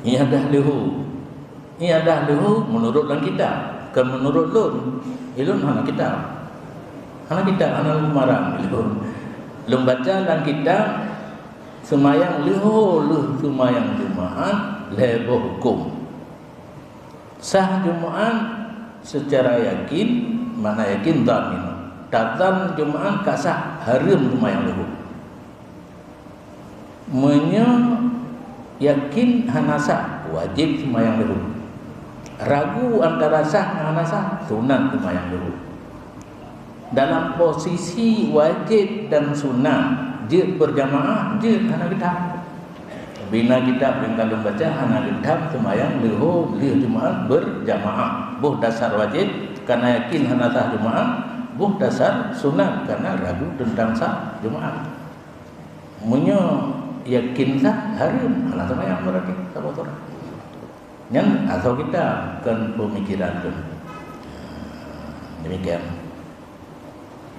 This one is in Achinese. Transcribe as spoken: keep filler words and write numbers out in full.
Ibadah leuhô. Ibadah leuhô meunurot lam kitab, kon meunurot lôn. Ilôn hana kitab. Hana kitab, hana lôn marang ilôn. Lôn baca lam kitab, seumayang leuhô lheueh seumayang Jumaat lhèe boh hukôm. Sah Jumaat seucara yakin, makna yakin dhamin. Tazan Jumaat ka sah, hareuem seumayang leuhô. Meunyoe yakin hana sah, wajéb seumayang leuhô. Ragu antara sah ngon hana sah, sunat seumayang leuhô. Dalam posisi wajéb dan sunat, jeuet beurjamaah, jeuet hana geutham. Bina kitab nyang ka lôn baca, hana geutham seumayang leuhô lheueh Jumaat beurjamaah. Boh dasar wajéb, kareuna yakin hana sah Jumaat, boh dasar sunat, kareuna ragu teuntang sah Jumaat. Meunyoe yakin sah, hareuem hana seumayang, beurati saboh surah. Nyan asoe kitab, kon peumikeran lôn. Demikian.